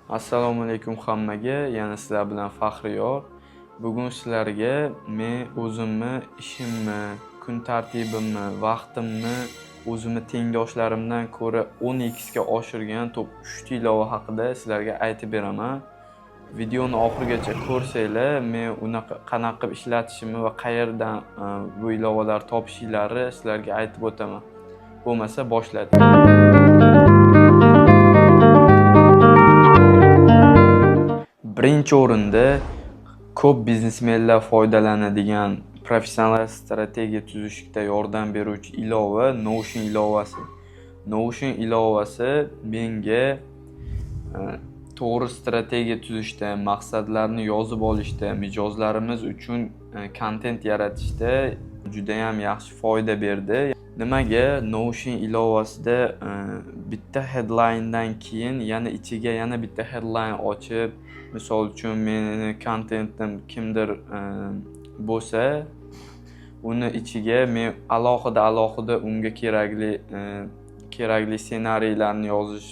Assalomu alaykum hammaga, yana sizlar bilan Faxriyor. Bugun sizlarga men o'zimni ishimni, kun tartibimni, vaqtimni o'zimni tengdoshlarimdan ko'ra 10x ga oshirgan top 3 ta ilova haqida sizlarga aytib beraman. Videoni oxirigacha ko'rsanglar, men unaqa qanaqa qilib ishlatishimni va qayerdan bu ilovalarni topishingizni sizlarga aytib o'taman. Bo'lmasa boshladik. Birinchi o'rinda ko'p biznesmenlar foydalanadigan professional strategiya tuzishda yordam beruvchi ilova Notion ilovasi. Notion ilovasi menga to'g'ri strategiya tuzishda, maqsadlarni yozib olishda, mijozlarimiz uchun kontent yaratishda judayam yaxshi foyda berdi. Nimaga Notion ilovasida bitta headlinedan keyin yana ichiga yana bitta headline ochib, misol uchun meni kontentim kimdir bo'lsa, uni ichiga men alohida alohida unga kerakli ssenariylarni yozish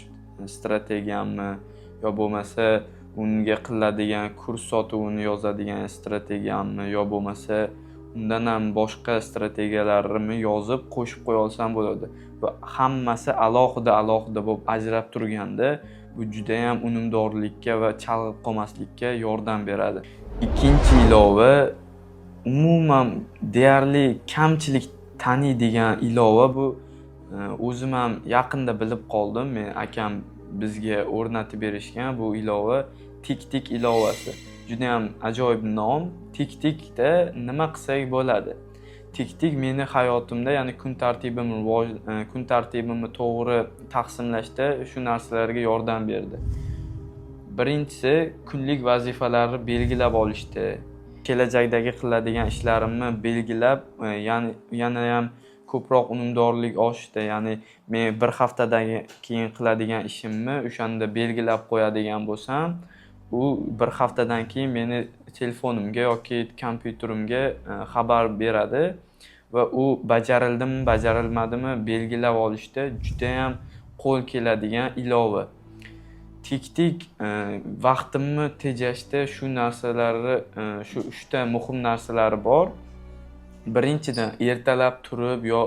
strategiyamni yo bo'lmasa unga qiladigan kurs sotuvini yozadigan strategiyamni yo bo'lmasa undan ham boshqa strategiyalarimni yozib qo'shib qo'ya olsam bo'ladi. Va hammasi alohida alohida bo'lib ajrab turganda bu judayam unumdorlikka va chalg'ib qolmaslikka yordam beradi. Ikkinchi ilova, umuman deyarli kamchilik taniydigan ilova bu. O'zim ham yaqinda bilib qoldim. Men akam bizga o'rnatib berishgan bu ilova TickTick ilovasi. Judayam ajoyib nom. TickTickda nima qilsak bo'ladi? TickTick meni hayotimda, ya'ni kun tartibimni to'g'ri taqsimlashda shu narsalarga yordam berdi. Birinchisi, kunlik vazifalarni belgilab olishda, kelajakdagi qiladigan ishlarimni belgilab, ya'ni yanayam ko'proq unumdorlik oshishda, ya'ni men bir haftadan keyin qiladigan ishimni o'shanda belgilab qo'yadigan bo'lsam, u bir haftadan keyin meni telefonimga yoki kompyuterimga xabar beradi va u bajarildimi, bajarilmadimi belgilab olishda judayam qo'l keladigan ilova. TickTick vaqtimni tejashda shu narsalarni, shu uchta muhim narsalari bor. Birinchidan, ertalab turib yo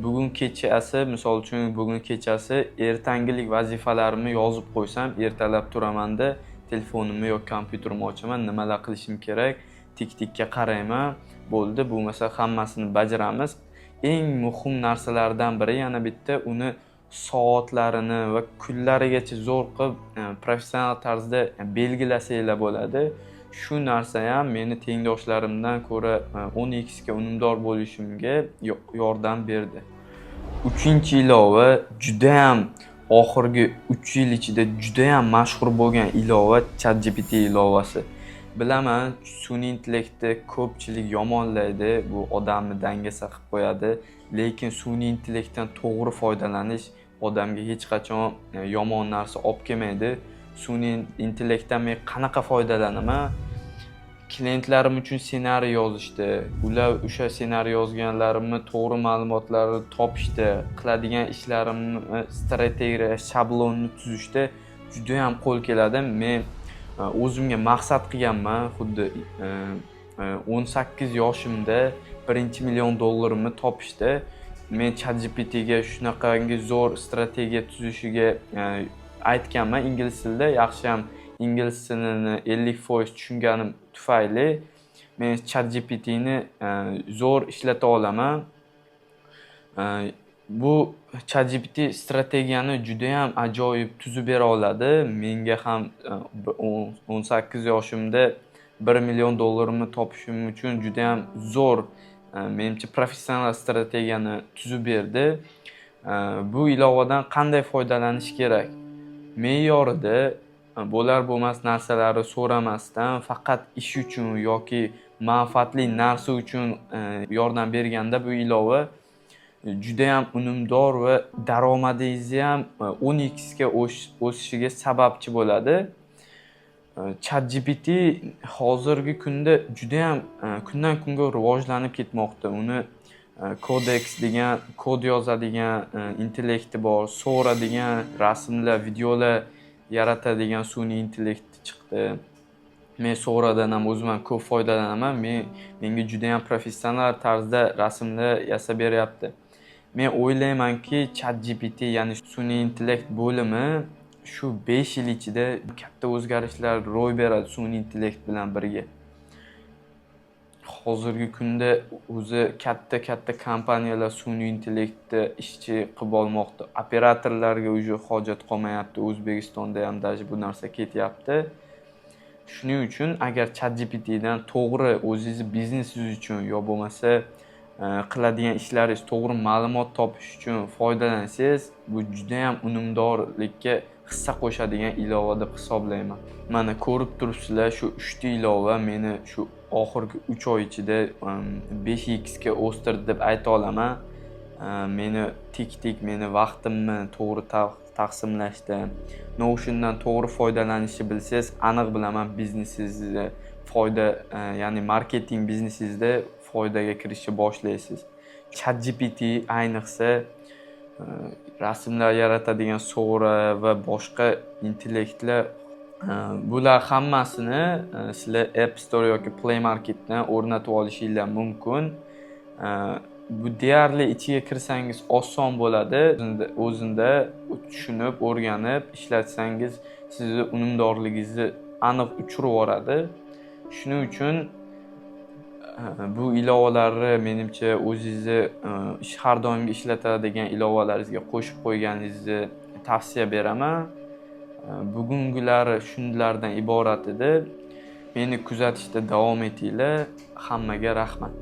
bugun kechasi, misol uchun, bugun kechasi ertangilik vazifalarimni yozib qo'ysam, ertalab turamanda telefonimni yo kompyuterimni ochaman, nimalar qilishim kerak, TickTickka qarayman, bo'ldi, bo'lmasa hammasini bajaramiz. Eng muhim narsalardan biri yana bitta, uni soatlarini va kunlarigacha zo'r qilib professional tarzda belgilasanglar bo'ladi. Shu narsa ham meni tengdoshlarimdan ko'ra 10x ga unumdor bo'lishimga yordam berdi. Uchinchi ilova, judayam oxirgi 3 yil ichida judayam mashhur bo'lgan ilova, ChatGPT ilovasi. Bilaman, sun'iy intellektni ko'pchilik yomonlaydi, bu odamni dangasa qilib qo'yadi, lekin sun'iy intellektdan to'g'ri foydalanish odamga hech qachon yomon narsa olib kelmaydi. Sun'iy intellektdan men qanaqa foydalanaman? Klientlarim uchun ssenariy yozishda, ular o'sha ssenariy yozganlarimni to'g'ri ma'lumotlarni topishda, qiladigan ishlarimni strategiya, shablonni tuzishda judayam qo'l keladi. Men o'zimga maqsad qilganman, xuddi 18 yoshimda birinchi million dollarimni topishda men ChatGPTga shunaqangi zo'r strategiya tuzishiga aytganman ingliz tilida. Yaxshiyam ingliz tilini 50% tushunganim tufayli men ChatGPTni zo'r ishlata olaman. Bu ChatGPT strategiyani judayam ajoyib tuzib bera oladi. Menga ham 18 yoshimda 1 million dollarimni topishim uchun judayam zo'r, menimcha, professional strategiyani tuzib berdi. Bu ilovadan qanday foydalanish kerak? Me'yorida bo'lar bo'lmas narsalarni so'ramasdan, faqat ish uchun yoki manfaatli narsa uchun yordam berganda bu ilova judayam unumdor va daromadingizni ham 10x ga o'sishiga sababchi bo'ladi. ChatGPT hozirgi kunda judayam kundan kunga rivojlanib ketmoqda. Uni Codex degan kod yozadigan intellekti bor, Sora degan rasmlar, videolar yaratadigan sun'iy intellekt chiqdi. Men Soradan ham o'zim ham ko'p foydalanaman. Menga judayam professional tarzda rasmlar yasab beryapti. Men o'ylaymanki, ChatGPT, ya'ni sun'iy intellekt bo'limi shu 5 yil ichida katta o'zgarishlar ro'y beradi sun'iy intellekt bilan birga. Hozirgi kunda o'zi katta-katta kompaniyalar sun'iy intellektni ishchi qilib olmoqda. Operatorlarga уже hojat qolmayapti. O'zbekistonda ham даже bu narsa ketyapti. Shuning uchun agar ChatGPTdan to'g'ri o'zingizni biznesingiz uchun yo bo'lmasa qiladigan ishlaringiz to'g'ri ma'lumot topish uchun foydalansangiz, bu judayam unumdorlikka hissa qo'shadigan ilova deb hisoblayman. Mana ko'rib turibsizlar, shu 3 ta ilova meni shu oxirgi 3 oy ichida 5x ga o'stirdi deb ayta olaman. Meni tik meni vaqtimni to'g'ri taqsimlashda, Notiondan to'g'ri foydalanishni bilsangiz, aniq bilaman, biznesingizni foyda, ya'ni marketing biznesingizda foydaga kirishni boshlaysiz. ChatGPT, ayniqsa rasmlar yaratadigan Sora va boshqa intellektlar, bular hammasini sizlar App Store yoki Play Marketdan o'rnatib olishinglar mumkin. Bu deyarli ichiga kirsangiz oson bo'ladi. O'zida tushunib, o'rganib ishlatsangiz, sizni unumdorligingizni aniq uchirib yuboradi. Shuning uchun bu ilovalarni, menimcha, o'zingizni har doimgi ishlatadigan ilovalaringizga qo'shib qo'yganingizni tavsiya beraman. Bugungilari shunlardan iborat edi. Meni kuzatishda davom etinglar. Hammaga rahmat.